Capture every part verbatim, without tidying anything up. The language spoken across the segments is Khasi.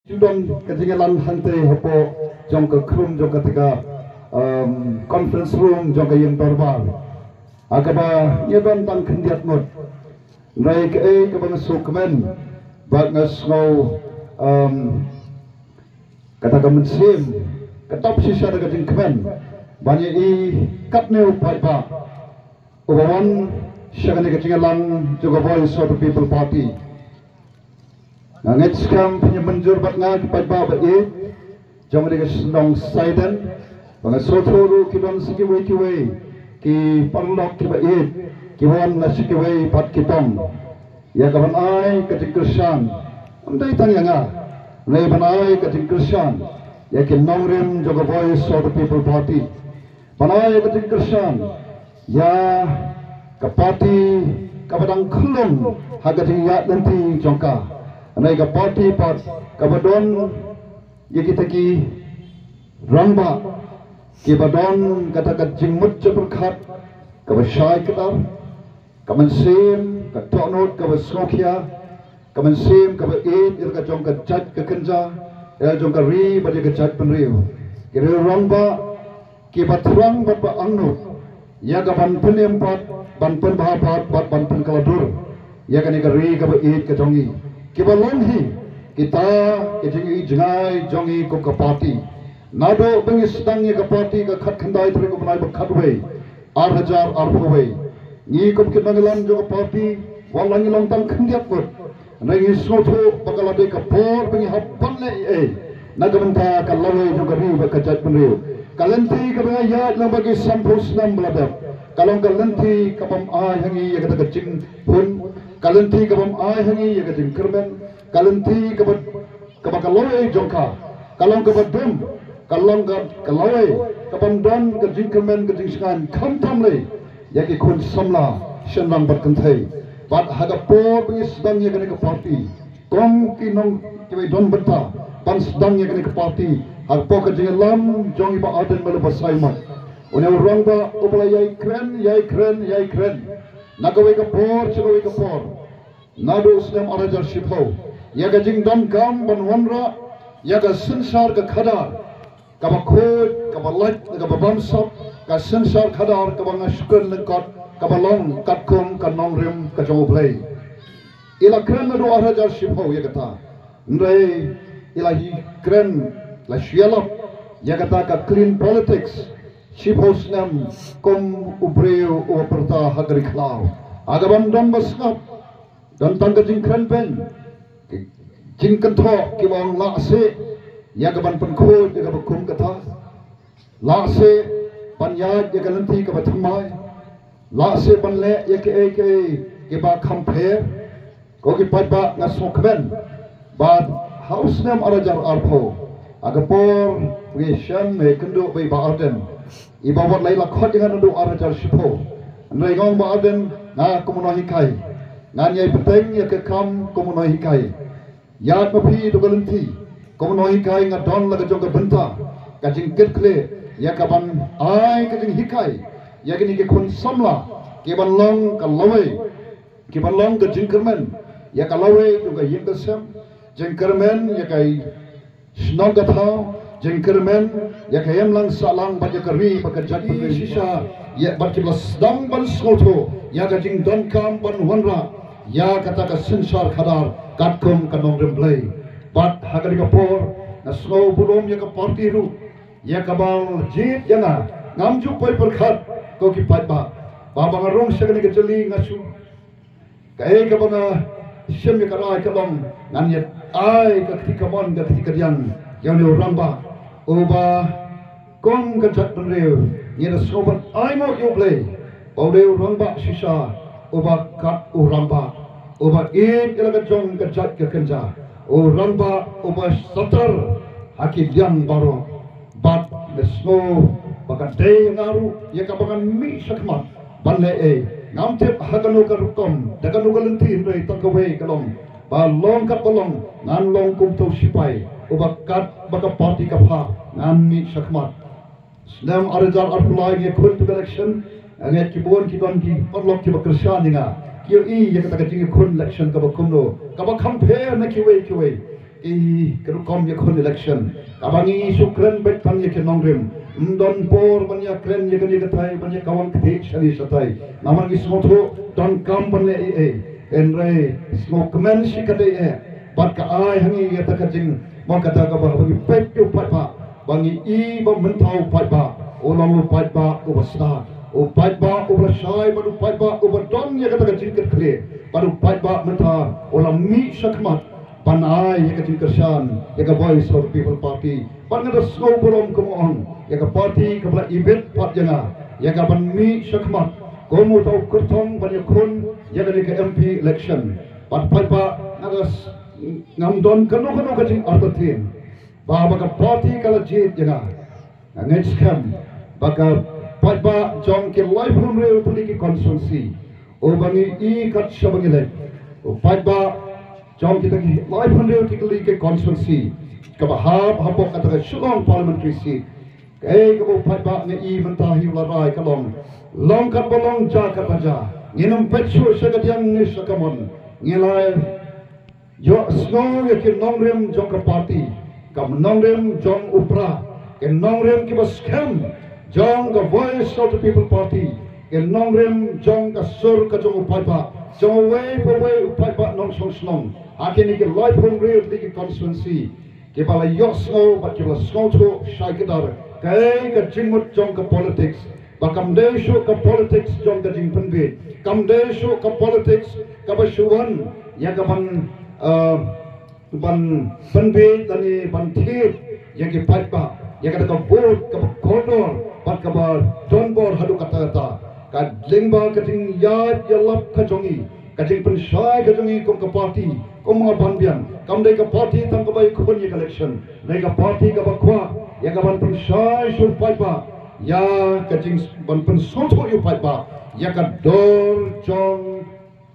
Ju don ka jingïalang hangtei hapoh jong ka khrum jong kata ka, um, conference room jong ka ïing dorbar. Ha kaba ngi don tang khyndiat ngut. Hynrei kaei kaba nga sngewkmen bad nga sngew, um, kata ka mynsiem ka dap shisha da ka jingkmen ban ïa i katne u paidbah uba wan sha kane ka jingïalang jong ka Voice of the People Party. Nga ngeit skhem phin ïa mynjur bad nga ki paidbah ba ïeit jong kane ka shnong Saiden, ba nga sngewthuh ruh ki don sa kiwei kiwei ki paralok kiba ïeit ki wan na sa kiwei pat ki tong ïa ka ban ai ka jingkyrshan. Ym dei tang ïa nga, hynrei ban ai ka jingkyrshan ïa ki nongrim jong ka Voice of the People Party, ban ai ka jingkyrshan ïa ka party kaba dang khlung ha ka jingïaid lynti jong ka. Hynrei ka party pat kaba don ïa kita ki rangbah kiba don kata ka jingmut jingpyrkhat kaba shai kdar, ka mynsiem ka dohnud kaba sngewkhia, ka mynsiem kaba ïeit ïa la ka jong ka jait ka kynja, ïa la jong ka ri bad ïa ka jaitbynriew. Ki riew rangbah kiba thrang bad ba angnud ïa ka ban pynim pat, ban pynbha pat bad ban pynkylla dur ïa kane ka ri kaba ïeit ka jong ngi. Kiba long hi kita ki jingïohi jngai jong ngi kum ka party. Naduh ba ngi sdang ïa ka party ka khatkhyndai tarik u bnai ba khatwei, ar hajar arphew wei. Ngi kum ki nongïalam jong ka party, wat la ngi long tang khyndiat ngut, hynrei ngi sngewthuh ba ka la dei ka por ba ngi hap ban leh ei ei na ka bynta ka lawei jong ka ri bad ka jaitbynriew. Ka lynti kaba nga ïaid lyngba ki sanphew snem ba la dep ka long ka lynti ka bym ai ha ngi ïa kata ka jinghun, ka lynti ka bym ai ha ngi ïa ka jingkyrmen, ka lynti kaba kaba ka lawei jong ka ka long kaba dum, ka long ka, ka lawei ka ban don ka jingkyrmen ka jingshngaiñ khamtam lei ïa ki khun samla shynrang bad kynthei. Bad ha ka por ba ngi sdang ïa kane ka party, kum ki nong kiba don bynta ban sdang ïa kane ka party, ha ka por ka jingïalam jong i Bah Ardent Miller Basaiawmoit, une u rangbah uba la ïai kren, ïai kren, ïai kren na kawei ka por sha kawei ka por. Naduh u snem ar hajar shiphew, ïa ka jingdonkam ban wanrah ïa ka synshar ka khadar kaba khuid, kaba lait, kaba bamsap, ka synshar khadar kaba nga shu kren lyngkot, kaba long katkum ka nongrim ka jong U Blei. I la kren naduh ar hajar shiphew ïa kata. Hynrei i la hi kren, la shu ïalap ïa kata ka clean politics shiphew snem kum u briew uba pyrta ha ka ri khlaw. Ha kaban don ba sngap, don tang ka jingkren beiñ, jingkynthoh kiba ong lah seh ïa kaban pynkhuid ïa kaba kum kata, lah seh ban ïaid ïa ka lynti kaba thymmai, lah seh ban leh ïa kiei kiei kiba kham pher. Ko ki paidbah, nga sngewkmen ba ha u snem ar hajar arphew, ha ka por ba ngi shem ïakynduh bad i Bah Ardent, i Bah wat la ïa la khot ïa nga naduh ar hajar shiphew. Hynrei nga ong Bah Ardent, nga kum u nonghikai, ngan ïai bteng ïa ka kam kum u nonghikai. Ïaid ma phi haduh ka lynti kum u nonghikai, nga don la ka jong ka bynta, ka jingkitkhlieh ïa kaban ai ka jinghikai ïa kine ki khun samla kiban long ka lawei, kiban long ka jingkyrmen ïa ka lawei jong ka ïing ka sem, jingkyrmen ïa ka shnong ka thaw, jingkyrmen ïa ka imlang sahlang bad ïa ka ri bad ka jaitbynriew shisha, ïa bad kiba la sdang ban sngewthuh ïa ka jingdonkam ban wanrah ïa kata ka synshar khadar katkum ka nongrim Blei. Bad ha kane ka por nga sngew burom ïa ka party ruh ïa kaba la jied ïa nga. Ngam ju poi pyrkhat, ko ki paidbah, ba ba nga rung sha kane ka jylli nga shu Kaei kaba nga shim ïa ka rai ka long ngan ïa ai ka kti kamon ka kti kadiang ïa une u rangbah uba kum ka jaitbynriew ngi da sngewbha ai nguh ïa U Blei ba u dei u rangbah shisha uba kat u rangbah uba ïeit ïa la ka jong ka jait ka kynja, u rangbah uba satar ha ki liang baroh. Bad nga sngew ba ka dei nga ruh ïa kaba ngan mih shakhmat ban leh ei. Ngam tip ha kano ka rukom, da kano ka lynti, hynrei tang kawei ka long ba long kat ba long ngan long kum uto u sipai uba kat ba ka party ka phah ngan mih shakhmat. Snem ar hajar arphew lai ngi ïakhun ïa ka election, nga ngeit ki bun ki don ki paralok kiba kyrshan ïa nga, ki ïohi ïa kata ka jingïakhun election kaba kumno, kaba kham pher na kiwei kiwei. Ki ka rukom ïakhun election kaba ngi shu kren beit tang ïa ki nongrim. Ym don por ban ïakren ïa kane ka thai, ban ïakawang kti shane shatai. Namar ngi sngewthuh donkam ban leh ei ei. Hynrei sngewkmen shi katdei eh bad ka ai ha ngi ïa kata ka jing, mo, kata kaba ngi peit ïa u paidbah, ba ngi i ba mynta u paidbah u long u paidbah uba stad, u paidbah uba shai, bad u paidbah uba don ïa kata ka jingkitkhlieh, bad u paidbah mynta u la mih shakhmat ban ai ïa ka jingkyrshan ïa ka Voice of the People Party. Bad nga da sngew burom, kum ong, ïa ka party kaba la ibit pat ïa nga ïa ka ban mih shakhmat kum uta u kyrtong ban ïakhun ïa kane ka M P election. Bad paidbah, nga da s-, ngam don kano kano ka jingartatien ba, ba ka party ka la jied ïa nga. Nga ngeit skhem ba ka paidbah jong ki laiphew hynriew tylli ki constituency, uba ngi i kat shaba ngi leit, u paidbah jong kita ki laiphew hynriew tylli ki constituency kaba hap hapoh kata ka Shillong parliamentary seat, kaei kaba u paidbah ngi i mynta hi u la rai ka long, long katba long, jia katba jia. Ngin ym peit shuh sha kadiang ne sha kamon. Ngi la ïohsngew ïa ki nongrim jong ka party, ka nongrim jong u Prah, ki nongrim kiba skhem jong ka Voice of the People Party, ki nongrim jong ka sur ka jong u paidbah, jong uwei pa uwei u paidbah nongshong shnong ha kine ki laiphew hynriew tylli ki constituency, kiba la ïohsngew bad kiba la sngewthuh shai kdar kaei ka jingmut jong ka politics, ba kam dei shuh ka politics jong ka jingpynbiej, kam dei shuh ka politics kaba shu wan ïa ka ban, eh, ban pynbiej lane ban thied ïa ki paidbah, ïa kata ka vote kaba kordor bad kaba donbor haduh katta katta. Ka lyngba ka jingïaid ïalap ka jong ngi, ka jingpynshai ka jong ngi kum ka party, kum nga ban biang, kam dei ka party tang kaba ïakhun ïa ka election, hynrei ka party kaba kwah ïa ka ban pynshai sha u paidbah, ïa ka jing ban pynsngewthuh ïa u paidbah ïa ka dor jong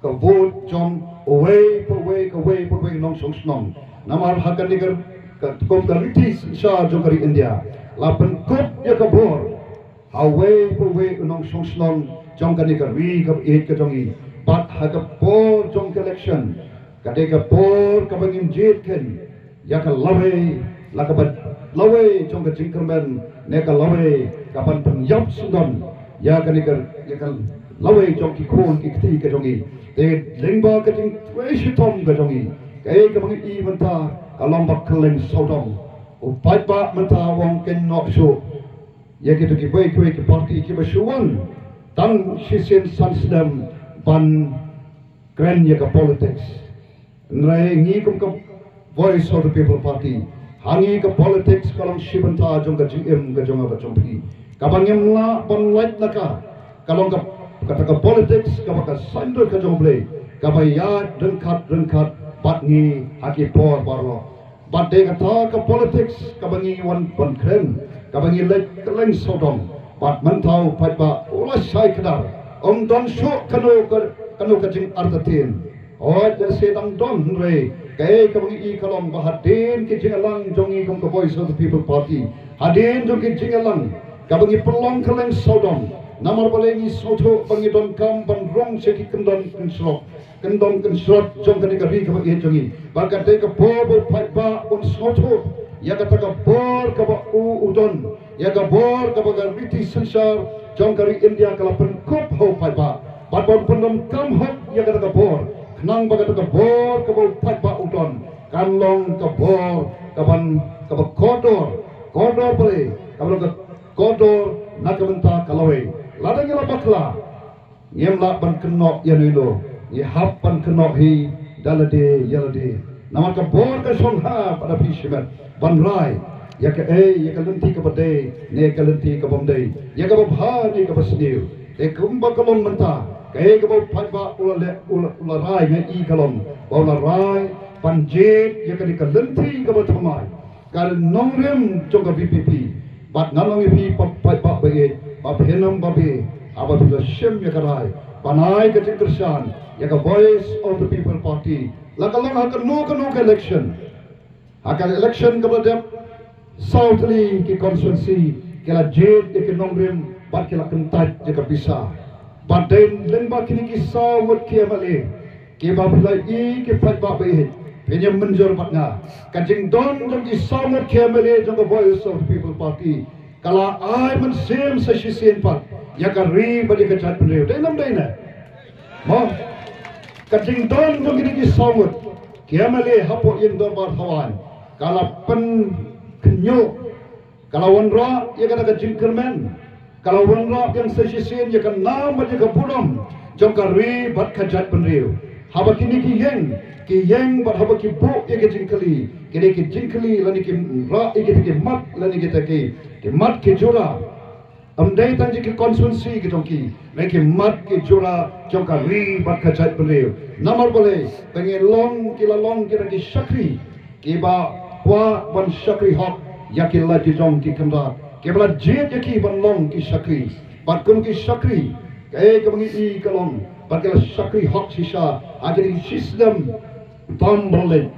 ka vote jong uwei pa uwei, ka uwei pa uwei nongshong shnong. Namar ha kane ka, ka, kum ka riti synshar jong ka ri India, la pynkup ïa ka bor ha uwei pa uwei u nongshong shnong jong kane ka ri kaba ïeit ka jong ngi. Bad ha ka por jong ka election, ka dei ka por kaba ngin jied khein ïa ka lawei, la kaba lawei jong ka jingkyrmen, ne ka lawei ka ban pynïap syndon ïa kane ka, ïa ka lawei jong ki khun ki kti ka jong ngi. Te lyngba ka jingtrei shitom ka jong ngi, kaei kaba ngi i mynta ka long ba kylleng sawdong. U paidbah mynta u ong kein noh shuh ïa kito kiwei kiwei ki party kiba shu wan tang shisien san snem ban kren ïa ka politics. Hynrei ngi kum ka Voice of the People Party, ha ngi ka politics ka long shi bynta jong ka jingim ka jong nga bad jong phi. Kaba ngim lah ban lait na ka, ka long ka, kata ka politics kaba ka saiñdur ka jong U Blei, kaba ïaid ryngkat ryngkat bad ngi ha ki por baroh. Bad dei kata ka politics kaba ngi wan ban kren, kaba ngi leit kylleng sawdong. Bad mynta u paidbah u la shai kdar, ym don shuh kano ka, kano ka jingartatien. Hooid, lehse dang don, hynrei kaei kaba ngi i ka long ba hadien ki jingïalang jong ngi kum ka Voice of the People Party, hadien jong ki jingïalang kaba ngi pynlong kylleng sawdong, namar balei ngi sngewthuh ba ngi donkam ban rung sha ki kyndon kynshrok, kyndon kynshrok jong kane ka ri kaba ïeit jong ngi. Ba ka dei ka bor ba u paidbah un sngewthuh ïa kata ka bor kaba u, u don, ïa ka bor kaba ka riti synshar jong ka ri India ka la pynkup ha u paidbah. Bad ban pyndonkam hok ïa kata ka bor, khnang ba kata ka bor kaba u paidbah u don kan long ka bor kaban, kaba kordor, kordor balei, kaba long ka kordor na ka bynta ka lawei. Lada ngi la bakla, ngim lah ban kynnoh ïa no ïa no, ngi hap ban kynnoh hi da lade ïa lade. Namar ka bor ka shong ha bad ha phi shimet ban rai ïa kaei, ïa ka lynti kaba dei ne ka lynti kabym dei, ïa kaba bha ne kaba sniew. Te kumba ka long mynta, kaei kaba u paidbah u la leh, u la, u la rai, nga i ka long ba u la rai ban jied ïa kane ka lynti kaba thymmai, ka nongrim jong ka V P P. Bad ngan ong ïa phi, pa, paidbah ba ïeit, ba phin ym babe haba phi la shim ïa ka rai ban ai ka jingkyrshan ïa ka Voice of the People Party, la ka long ha kano kano ka election. Ha ka election kaba la dep, saw tylli ki constituency ki la jied ïa ki nongrim bad ki la kyntait ïa ka pisa. Bad dei lyngba kine ki saw ngut ki M L A kiba phi la i, ki paidbah ba ïeit, Pynïam mynjur bad nga, ka jingdon jong ki saw ngut ki M L A jong ka Voice of the People Party ka la ai mynsiem sa shisien pat ïa ka ri bad ïa ka jaitbynriew. Dei nam dei ne? Mo, ka jingdon jong kine ki saw ngut ki M L A hapoh ïing dorbar thawaiñ ka la pynkhynñiuh, ka la wanrah ïa kata ka jingkyrmen, ka la wanrah biang sa shisien ïa ka nam bad ïa ka burom jong ka ri bad ka jaitbynriew. Haba kine ki ïeng, ki ïeng bad haba ki buh ïa ka jingkylli, kine ki jingkylli lane ki rah ïa kita ki mat lane kita ki, ki mat ki jura. Ym dei tang jong ki constituency ki jong ki, ne ki mat ki jura jong ka ri bad ka jaitbynriew. Namar balei? Ba ngi long, ki la long kita ki shakri kiba kwah ban shakri hok ïa ki lait ki jong ki khyndiat, kiba la jied ïa ki ban long ki shakri. Bad kum ki shakri, kaei kaba ngi i ka long ba ki la shakri hok shisha ha kine ki system tam bor leit.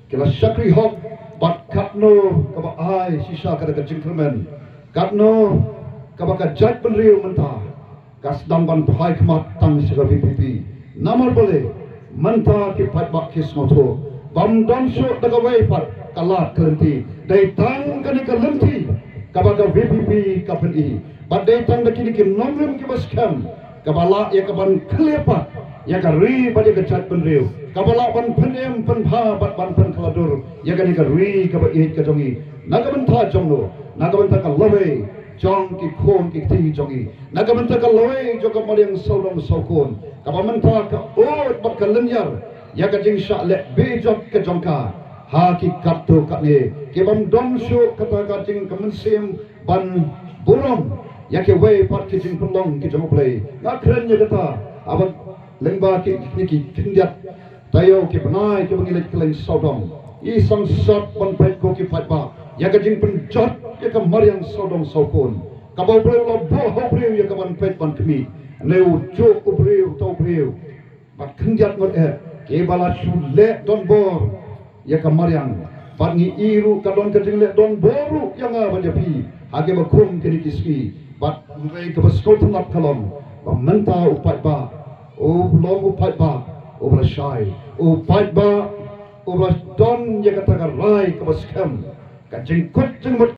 Ki la shakri hok, bad katno kaba ai shisha kata ka jingkyrmen, katno kaba ka jaitbynriew mynta ka sdang ban phai khmat tang sha ka V P P. Namar balei? Mynta ki paidbah ki sngewthuh ba ym don shuh da kawei pat ka lad ka lynti, dei tang kane ka lynti kaba ka V P P ka pyni. Bad dei tang da kine ki nongrim kiba skhem kaba lah ïa ka ban khlieh pat ïa ka ri bad ïa ka jaitbynriew, kaba lah ban pynim pynbha bad ban pynkhladur ïa kane ka ri kaba ïeit ka jong ngi. Na ka bynta jong no, na ka bynta ka lawei jong ki khun ki kti jong ngi, na ka bynta ka lawei jong ka mariang sawdong sawkun, kaba mynta ka ud bad ka lynñiar ïa ka jingshah leh bejot ka jong ka ha ki katto katne, ki bym don shuh kata ka jing ka mynsiem ban burom ïa kiwei pat ki jingpynlong ki jong U Blei. Nga kren ïa kata haba lyngba ki, ki, ki khyndiat taïew ki bnai kiba ngi leit kylleng sawdong, i sangsot ban peit ko ki paidbah ïa ka jingpynjot ïa ka mariang sawdong sawkun kaba U Blei u la buh ha u briew ïa ka ban peit ban khmih. Ne u juh u briew, uta u briew bad khyndiat ngut eh kiba la shu leh donbor ïa ka mariang. Bad ngi i ruh ka don ka jingleh donbor ruh ïa nga bad ïa phi ha kiba khum kine ki sngi. Bad hynrei kaba sngewtynnat ka long ba mynta u paidbah u long u paidbah uba la shai, u paidbah uba la don ïa kata ka rai kaba skhem, ka jingkut jingmut